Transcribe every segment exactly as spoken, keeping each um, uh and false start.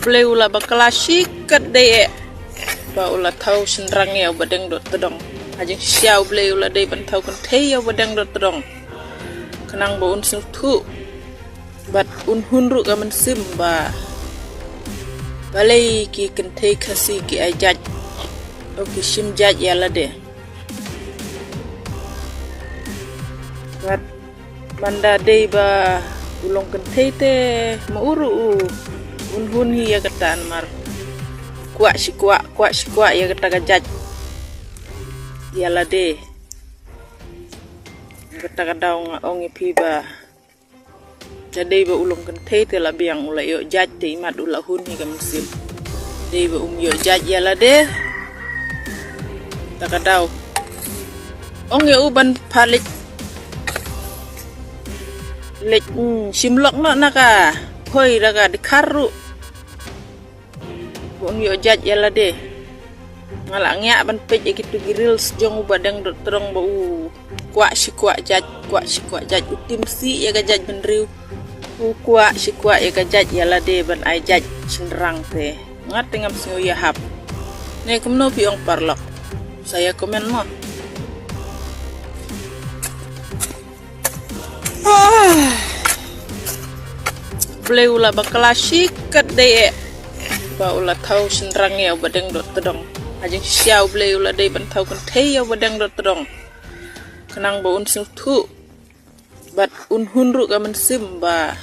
Blei u la bakla shi katdei eh ba u la thaw shynrang ïa u ba deng dot tdong. Ha jingshisha U Blei u la dei ban thaw kynthei ïa u ba deng dot tdong, khnang ba un sngewthuh bad un hun ruh ka mynsiem ba balei ki kynthei Khasi ki ai jait, o ki shim jait ïa lade. Bad man da dei ba u long kynthei te, ma u ruh u un hun hi ïa kata, namar kwah shi kwah, kwah shi kwah ïa kata ka jait ïa lade. Kata ka daw nga ong ïa phi ba da dei ba u long kynthei te la biang, u la ïoh jait te imat u la hun hi ka mynsiem. Dei ba um ïoh jait ïa lade. Kata ka daw ong ïa u ban pha leit, leit, mm, shim lok noh na ka hoi da ka dkhar ruh. Ba un ïoh jait ïa lade. Nga la ngiah ban peit ïa kitu ki reels jong u ba deng dot tdong ba u kwah shi kwah jait, kwah shi kwah jait, u tim sih ïa ka jaitbynriew. U kwah shi kwah ïa ka jait ïa lade ban ai jait shynrang te. Nga te ngam sngew ïahap. Ne kumno phi ong paralok? Sa ïa comment mo. Blei u la bakla shi katdei eh ba u la thaw shynrang ïa u ba deng dot tdong. Ha jingshisha U Blei u la dei ban thaw kynthei ïa u ba deng dot tdong, khnang ba un sngewthuh bad un hun ruh ka mynsiem ba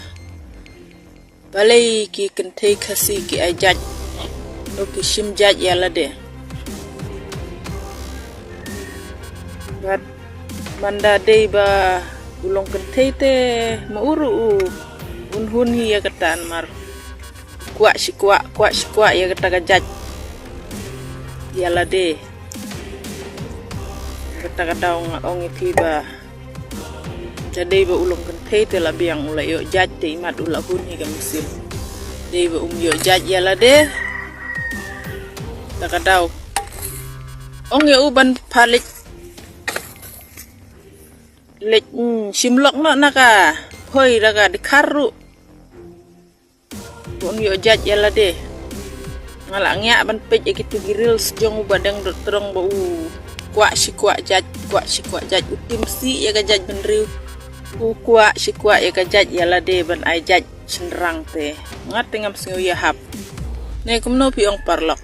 balei ki kynthei Khasi ki ai jait, o ki shim jait ïa lade. Bad man da dei ba u long kynthei te, ma u ruh u un hun hi ïa kata, namar kwah shi kwah, kwah shi kwah ïa kata ka jait ïa lade. Kata ka daw nga ong ïa phi ba da dei ba u long kynthei te la biang, u la ïoh jait te imat u la hun hi ka mynsiem. Dei ba um ïoh jait ïa lade. Kata ka daw ong ïa u ban pha leit, leit, mm, shim lok noh na ka hoi da ka dkhar ruh. Ba un ïoh jait ïa lade. Nga la ngiah ban peit ïa kitu ki reels jong u ba deng dot tdong ba u kwah shi kwah jait, kwah shi kwah jait, u tim sih ïa ka jaitbynriew. U kwah shi kwah ïa ka jait ïa lade ban ai jait shynrang te. Nga te ngam sngew ïahap. Ne kumno phi ong paralok?